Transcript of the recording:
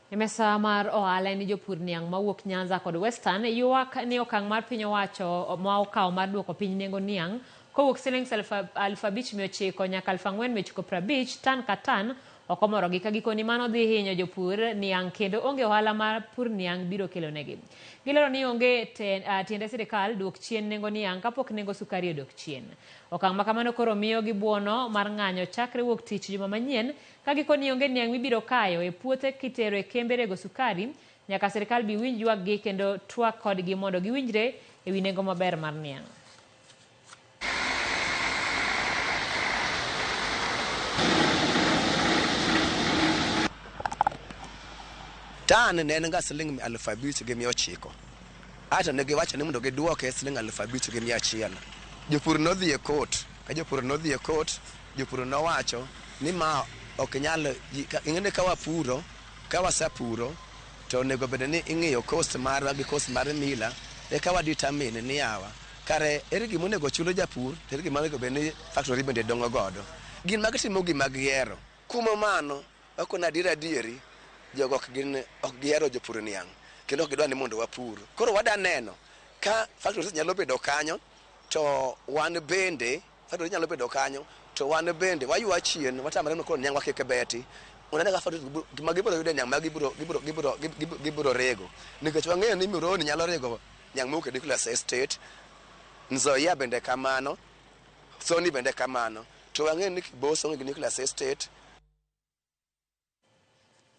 E mesa mar ohala en ni jopur niang' mawuok Nyanza kod Western ywak ni okang' mar piny owacho ma okawo mar duoko piny nengo niang' kowuok silings 5900 nyaka 4950 tan ka tan ok omorogi ka gikoni mano dhi hinyo jopur niang' kendo onge ohala ma pur niang' biro kelonegi. Gilero ni onge tiende sirikal duok chien nengo niang' kapok nengo sukari odok chien. Okang' ma kamano koro miyo gibuono mar ng'anyo chakre wuok tich juma manyien Ka gikoni onge niang' mibiro kayo e puothe kitero e kembe rego sukari, nyaka sirkal bi winj ywakgi kendo twak kodgi mondo giwinjre e wi nengo maber mar niang'. Tan ne en ga siling 5900. Aeto ne giwacho ni mondo giduoke siling 5100. Jopur nodhi e kot, ka jopur nodhi e kot, Jopur nowacho ni ma ok nyal, ing'e ni ka wapuro, ka wasepuro to onego bed ni ing'iyo cost marwa gi cost mar miller eka wa determine ni yawa kare ere gima onego chul japur to ere gima onego bed ni factory bende dong'o godo. Gin ma gitimo gima gihero. Kuom mano, wakoni adier adieri, jogo ok gin ok gihero jopur niang' kendo ok gidwa ni mondo wapur. Koro wada neno ka factories nyalo bedo kanyo to wan bende Factory nyalo bedo kanyo to wan bende waywa chien watamre ni koro niang'wa kik beti. Unene ka factory gima gibiro yudo e niang' ma gibiro gibiro gibiro gibiro rego. Nikech wang'eyo ni Muhoroni nyalo rego niang' mowuok e Nucleus Estate, Nzoia bende kamano, Sony bende kamano. To wang'eyo ni Kibos onge gi Nucleus Estate.